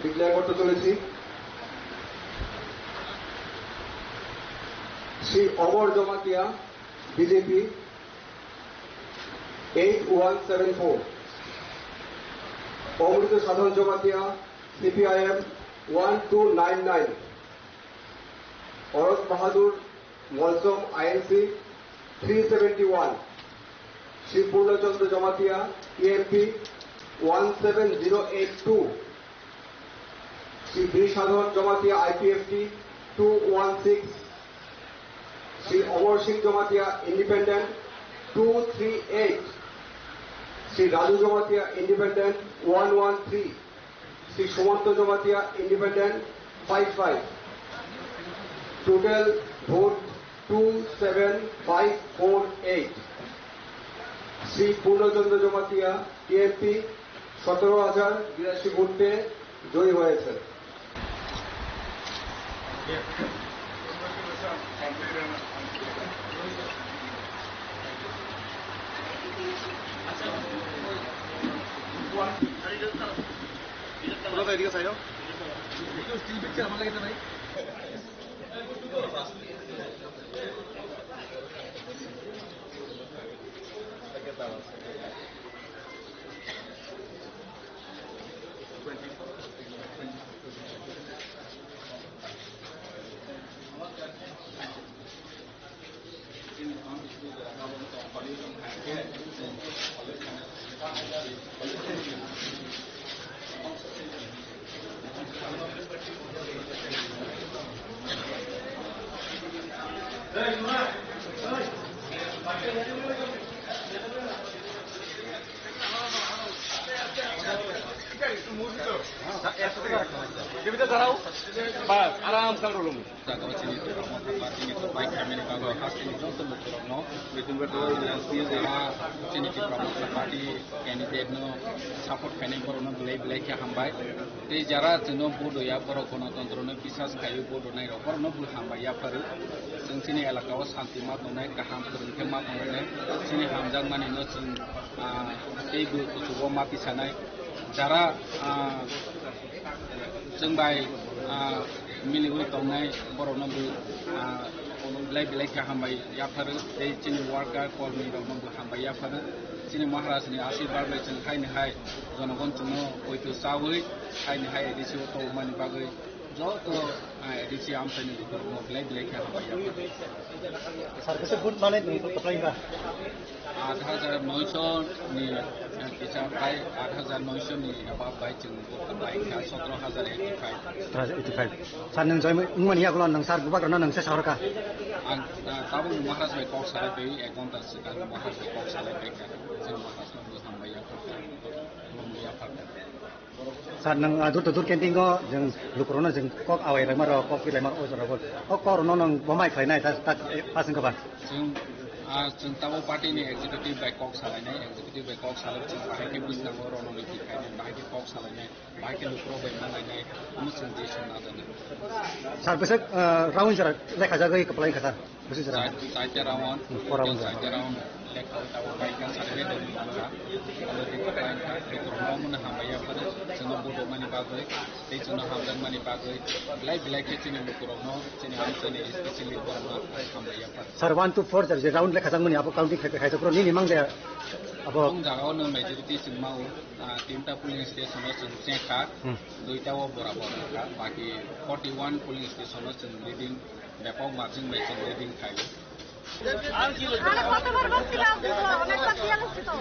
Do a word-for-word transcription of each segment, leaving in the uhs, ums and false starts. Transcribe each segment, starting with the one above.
ডিক্লেয়ার করতে চলেছি। Shri Amar Jamatia, BJP, eight one seven four. Amrit Sadhan Jamatia, CPIM, one two nine nine. Aroj Bahadur Molsom, INC, three seventy one. Shri Purnachandra Jamatia, TMP, one seven zero eight two. Shri Bir Sadhan Jamatia, IPFT, two one six. Shri Amar Singh Jamatia, independent, two three eight. Shri Raju Jamatia, independent, one one three. Shri Sumanta Jamatia, independent, five five. Total vote two seven five four eight. Shri Purnachandra Jamatia, টিএমপি, সতেরো হাজার বিরাশি ভোট পেয়ে জয়ী হয়েছেন। Bas, aram se rolo. Jaga o chini Tipra Motha Party ni kwplai khaimani bagwi hasteni joto lukurokno, ah, jara chini Tipra Motha Party candidate no support khainai borokno belai belai khe hambai. Tei jara chwngno vote hoya borok gonotontro no bisas khaiwi vote honai rok borokno bo hambai yapharo. Chwng chini elaka o santi ma tongnai, kaham kwrwng khe ma tongnai, chini hamjakmani no chwng, ah, tei bo kuchugo ma tisanai. Jara, ah, Chwng bai, ah, miliwi tongnai borokno bo, ah, belai belai khe hambai yapharo tei chini worker kormi rokno bo hambai yapharo. Chini Maharaj ni asirwad bai chwng haini hai jonogon chwngno poito chawi haini hai A D C o tongmani bagwi joto, ah, A D C amchaini borokno belai belai khe hambai yapharo. Sir, kisa vote manai nwng kwplai ba? Aat hajar noisho ni, eh, kisa bai aat hajar noisho ni above bai chwng vote kwplai kha, sotro hajar eighty five. Sotro hajar eighty five. Sir, nwng join wngmani yagulo nwng sir bubagrano nwng se sahorkha? Ang, ah, tabukni Maharaj bai kok salai bai, ek ghonta swkang Maharaj bai kok salai bai kha. Chwng Maharaj no bwsang bai yaphar kha, bwsang bai yaphar kha. Sir, nwng, ah, door to door campaign o chwng lukurokno chwng kok awai laima rok, kok pi laima rok, o jora bo. O kok rokno nwng bo mai khlainai, ta, ta, eh, pass wngkha ba? Chwng, ah, chwng tabuk party ni executive bai kok salainai, executive bai kok salai chwng bahai khe business o rwngnai ti khainai, bahai khe kok salainai, bahai khe lukurok bai ma lainai, omo chwng decision lajaknai. Sir, bwswk, ah, round jora lekha jagwi kwplai wngkha, sir? Bwswk jora? Chai-, chaita round, hmm, four round jora. Chaita round lekha tabuk bai kha salai bai tongwi mankha. Abo tei kwplai wngkha, lukurokno omono hambai yaphano, chwngno vote rwmani bagwi. Tei chwngno hamjakmani bagwi belai belai khe chini lukurokno, chini amchaini specially borokno hambai yaphar. Sir, one to four je round lekha jakmani abo counting khai, khaijak phuru nini mang de abo? Chwng jagao nwng majority chwng mao, ah, tinta polling station o chwng cheng kha, hmm, duita o borabor wngkha, baki forty one polling station o chwng leading, bepok margin bai chwng leading khaio. আরে কতবার বলছিলাম যে তোরা অনেকবার দিয়ে আসছি তো।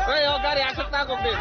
Hey, oh, gari asok ta kok de.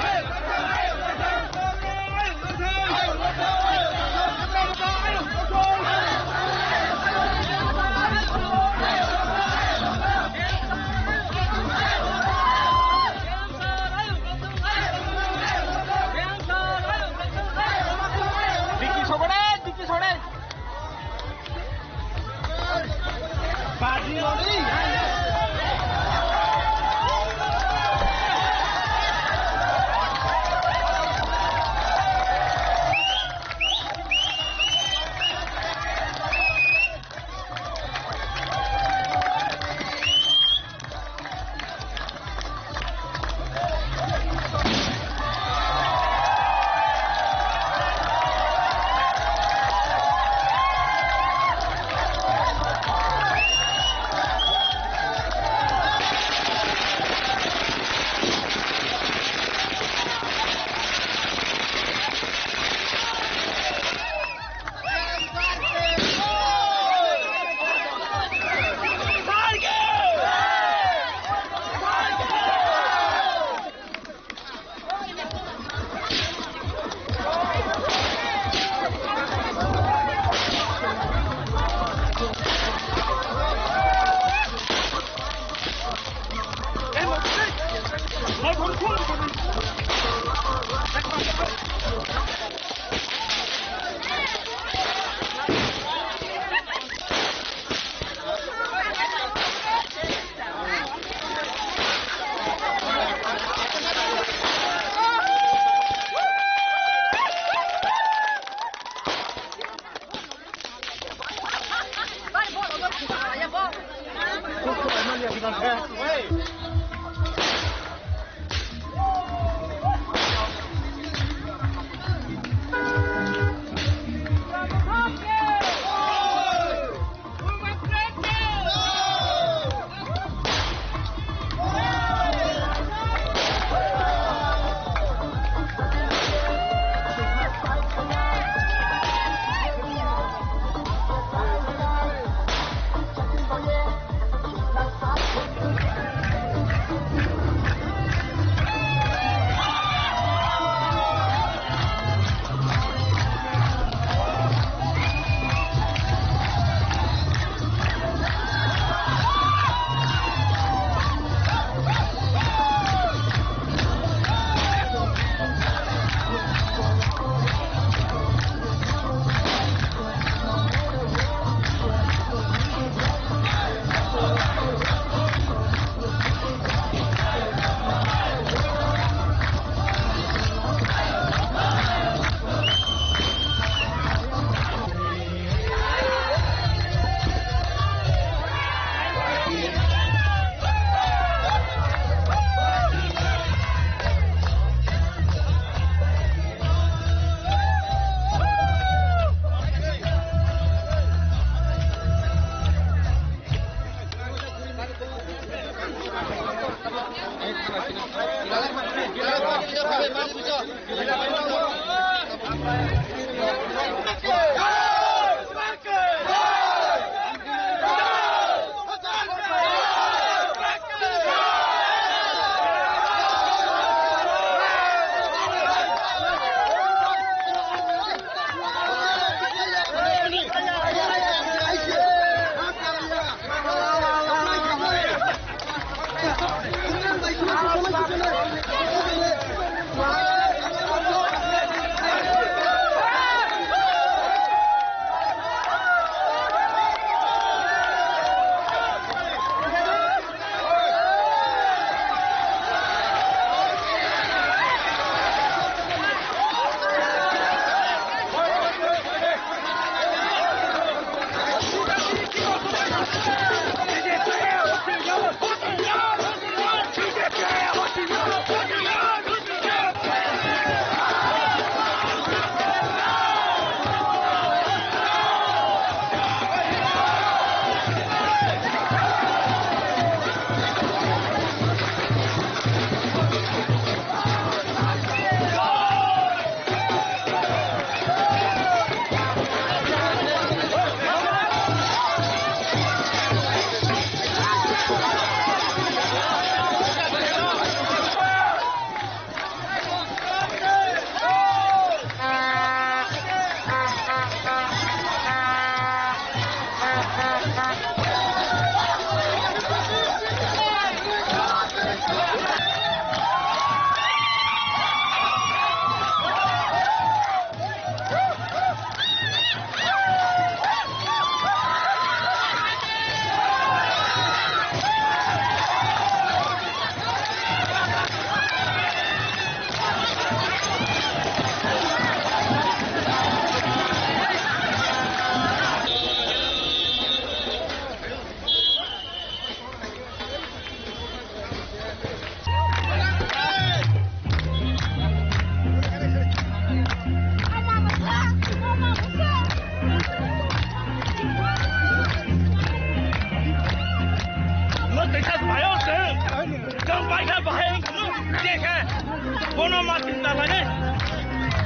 Bono ma chinta lani.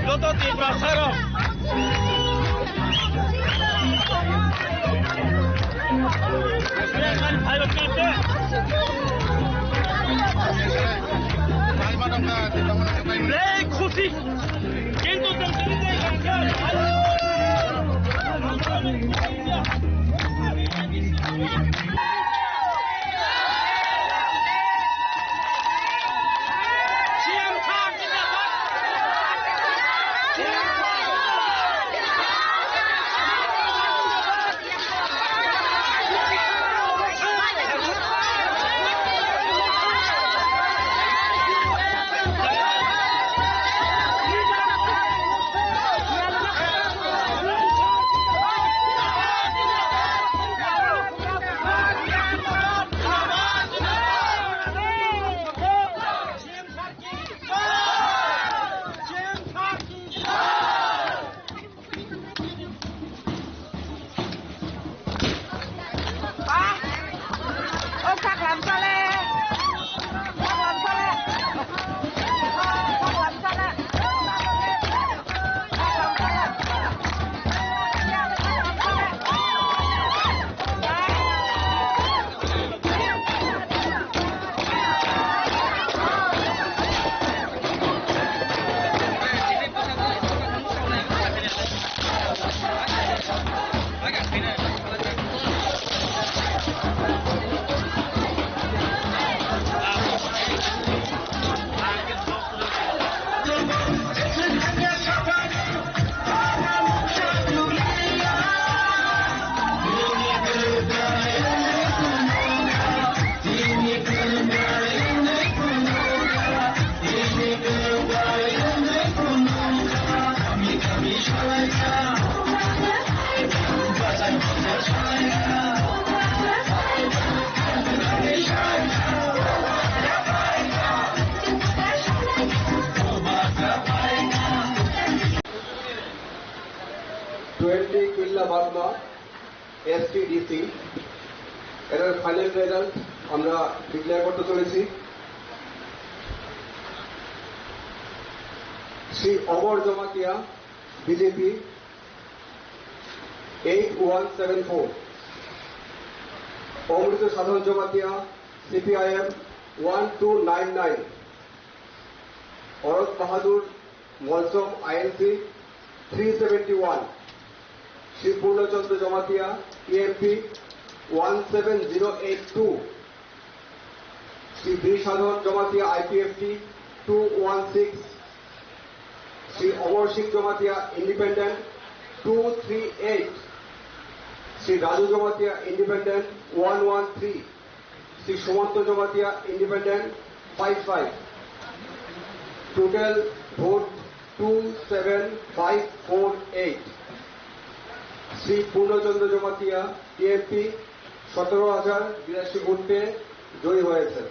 Joto Tiprasa rok. Ei khusi. Kintu Twenty Killa Bagma, S T D C, এটার ফাইনাল রেজাল্ট আমরা ডিক্লেয়ার করতে চলেছি। Shri Amar Jamatia, B J P eight one seven four, Omrito Sadhon Jamatia, C P I M one two nine nine, Orot Bahadur Molsom, I N C three seventy one, Shri Purno Chandra Jamatia, T M P one seven zero eight two, Shri Bir Sadhon Jamatia, I P F T two one six, Shri Amar Singh Jamatia, Independent two three eight, Shri Raju Jamatia, Independent one one three, Shri Sumanto Jamatia, Independent five five. Total vote two seven five four eight. Shri Purno Chandra Jamatia, T M P সতেরো হাজার বিরাশি ভোটে জয়ী হয়েছে।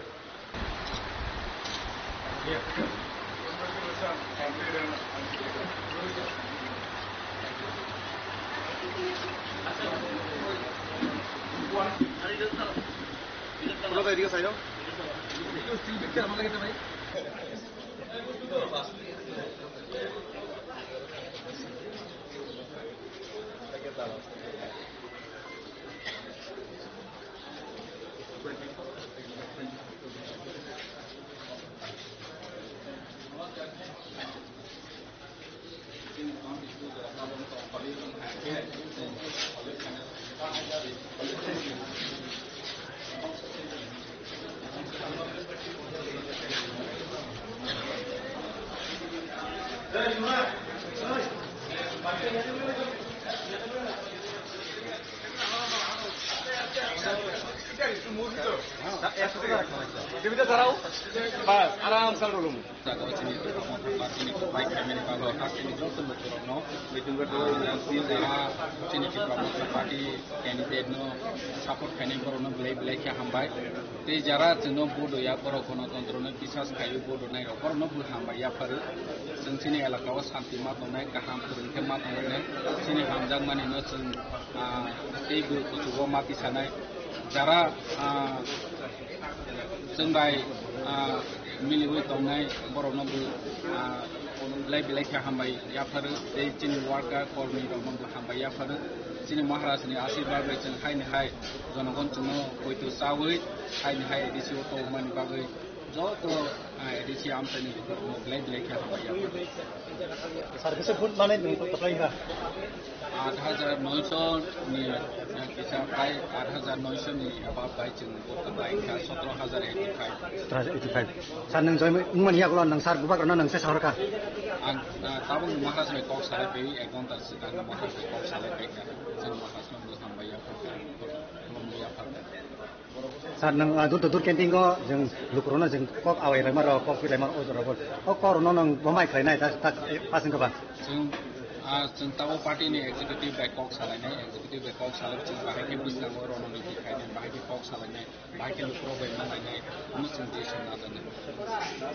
Jaga o chini kwbangma thangma, chini kwbai khaimani bagwi, chini joto lukurokno, ah, chini Tipra Motha Party candidate no support khainai borokno belai belai khe hambai. Tei jara chwngno vote hoya, borok gonotontro no bisas khaiwi vote honai rok, borokno bo hambai yapharo. Chwng chini elaka o santi ma tongnai, kaham kwrwng khe ma tongnai, chini hamjakmani no chwng, ah, tei bwrwi kuchugo ma tisanai. Jara, ah, chwng bai, ah, miliwi tongnai borokno bo, ah, belai belai khe hambai yapharo, tei chini worker kormi rokno bo hambai yapharo. Chini Maharaj ni asirwad bai chwng haini hai jonogon chwngno poito chawi haini hai A D C o tongmani bagwi joto, ah, A D C amchaini borokno belai belai khe hambai yapharo. Sir, bwswk vote manwi nwng kwplai kha? Aat hajar noisho ni, eh, kisa prai aat hajar noisho ni above bai chwng vote kwplai kha, sotro hajar eighty five. Sotro hajar eighty five. Sir, nwng join wngmani yagulo nwng sir bubagrano nwng se sahor kha? Ang, ah, tabuk Maharaj bai kok salai pai, ek ghonta swkang Maharaj bai kok salai pai kha. Chwng Maharaj no bwsang bai yaphar kha, khulumwi yaphar kha. Sir, nwng, ah, dur dur canteen o jwng lukurokno jwng kok awai raima rok, kok pi raima rok, o jorao bo. O kok rokno nwng bo mai khlainai, tak, tak, eh, pass wngkha ba? Chwng, ah, chwng tabuk party ni executive bai kok salainai, executive bai kok salai chwng bahai khe bwskango rononiti khainai, bahai khe kok salainai, bahai khe lukurok bai ma lainai, omo chwng decision lajaknai.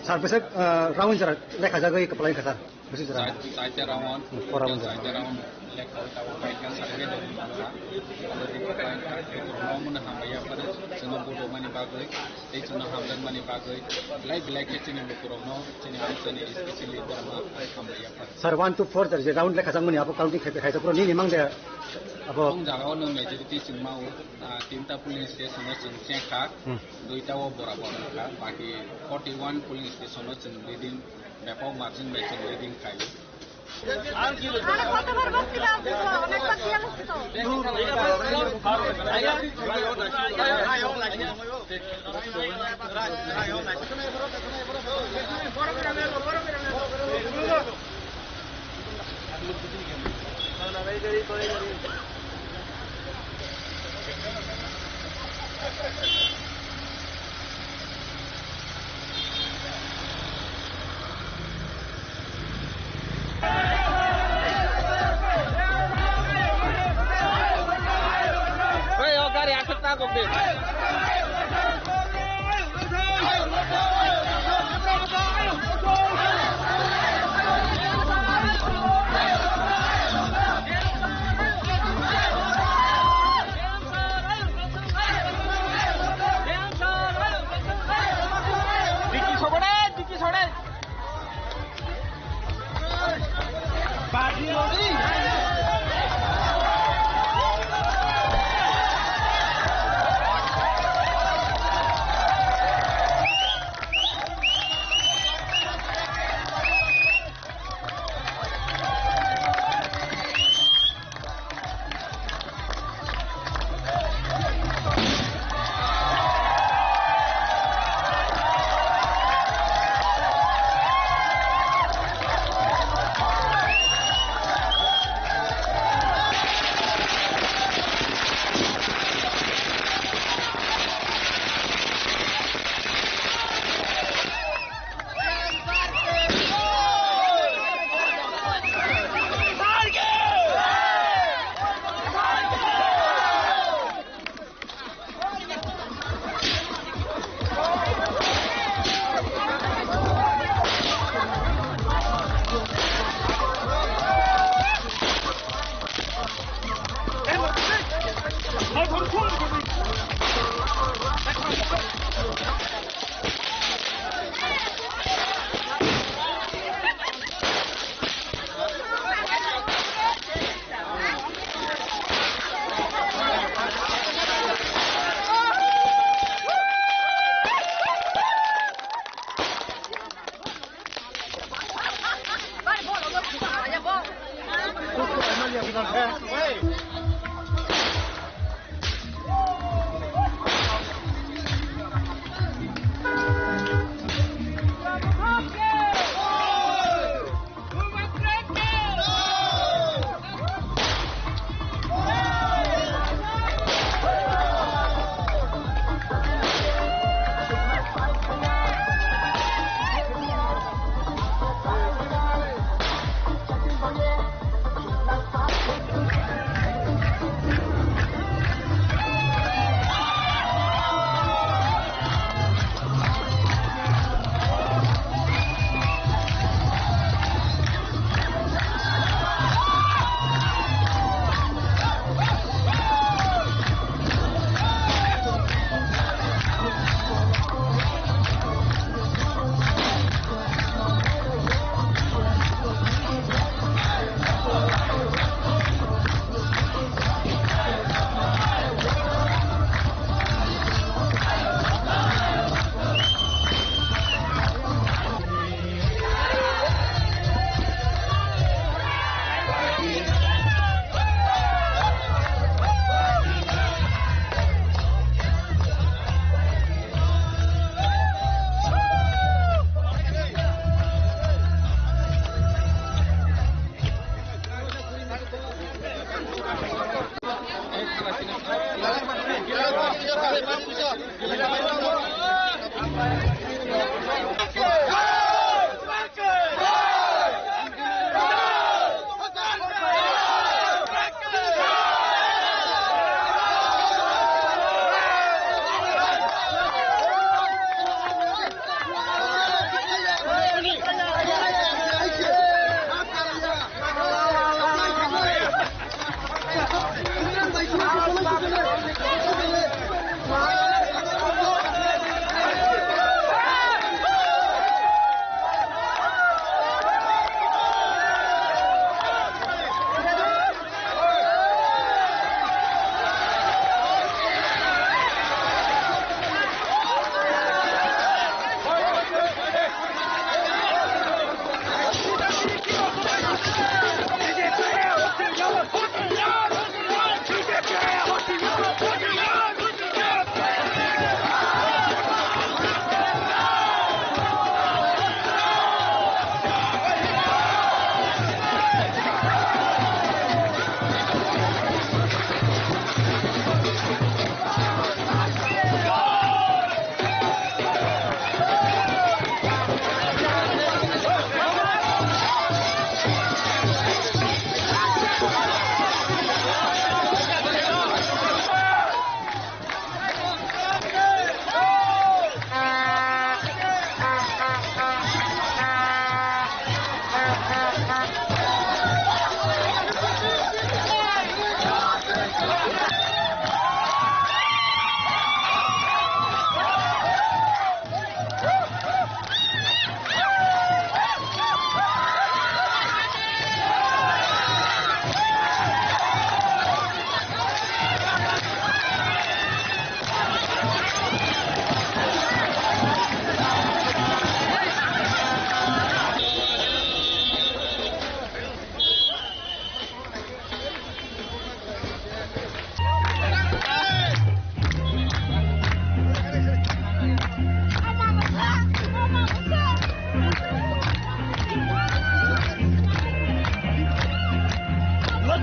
Sir, bwswk, ah, round jora lekha jagwi kwplai wngkha, sir? Bwswk jora? Chai-, chaita round, hmm, four round jora. Chaita round. Lekha o tabuk bai kha, certificate rwdi mano. Already bai kha, tabuk rwma mano hambai yaphar, chwngno vote rwmani bagwi, tei chwngno hamjakmani bagwi, belai belai khe chini lukurokno, chini amchaini, especially borokno hambai yaphar. Sir, one to four je round lekha jakmani abo counting khai, khaijak phuru nini mang de abo? Chwng jaga o nwng majority chwng ma o, ah, tinta polling station o chwng cheng kha, hmm, duita o borabor wng kha, baki forty one polling station o chwng leading, bepok margin bai chwng leading khai o. আরে কতবার বলছিলাম দিব, অনেকবার দিয়ে আসছি তো। Hey, o gari aswk ta gok de. Diki sogore, diki sogore.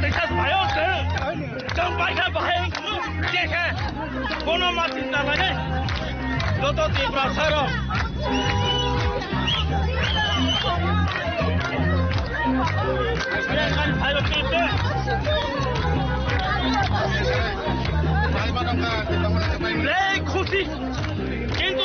Tei kha bhai o se. Tang bai kha bhai. Ke khe. Kono ma chinta nai. Joto Tiprasa rok. Ei, khusi. Kintu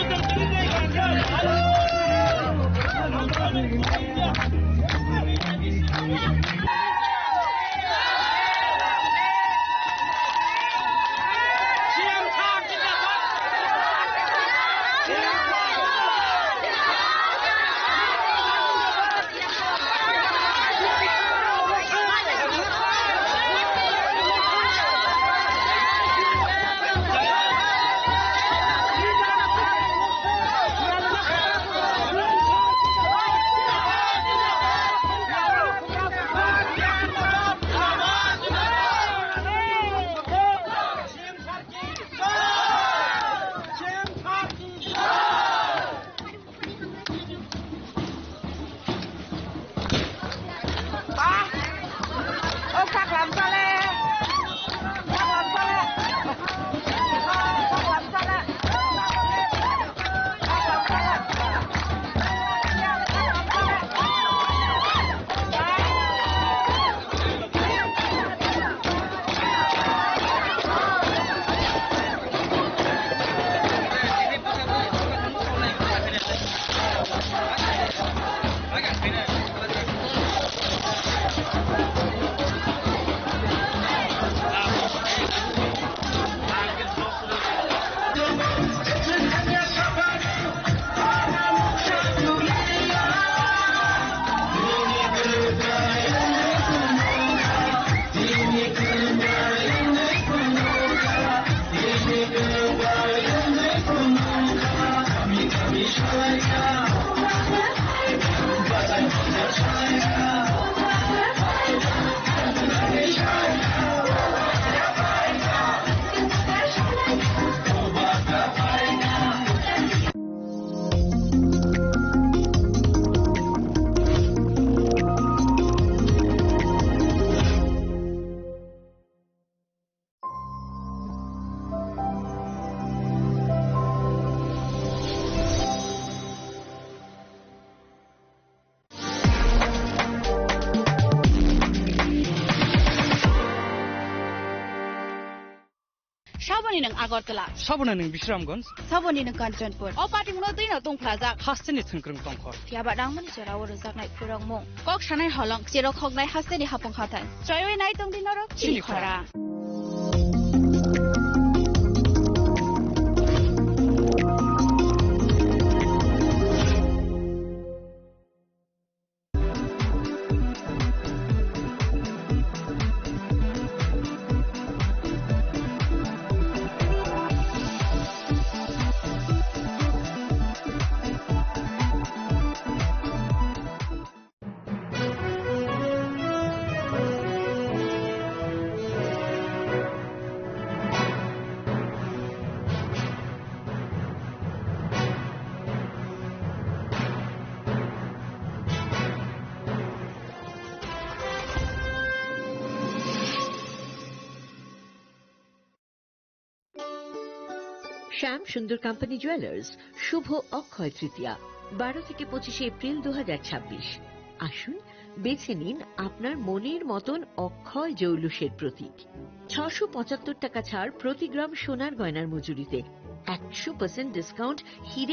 Saboni nwng Agartala. Saboni nwng Bisramganj. Saboni nwng Kanchanpur. O patimungno twino tongphlajak. Hasteni thwngkwrwng tongkhor. Phiya ba nangmani jorao rwjaknai khurokmung. Kok sanai holong, cherok hoknai hasteni hapung hathai. Choiwi nai tongdi norok chini chini khora. Khora. শ্যাম সুন্দর company jewellers, শুভ অক্ষয় তৃতীয়া, বারো থেকে পঁচিশে এপ্রিল দু হাজার ছাব্বিশ। আসুন, বেছে নিন আপনার মনের মতন অক্ষয় জৌলুসের প্রতীক। ছশো পঁচাত্তর টাকা ছাড় প্রতি গ্রাম সোনার গয়নার মজুরিতে, একশো পার্সেন্ট ডিসকাউন্ট হিরে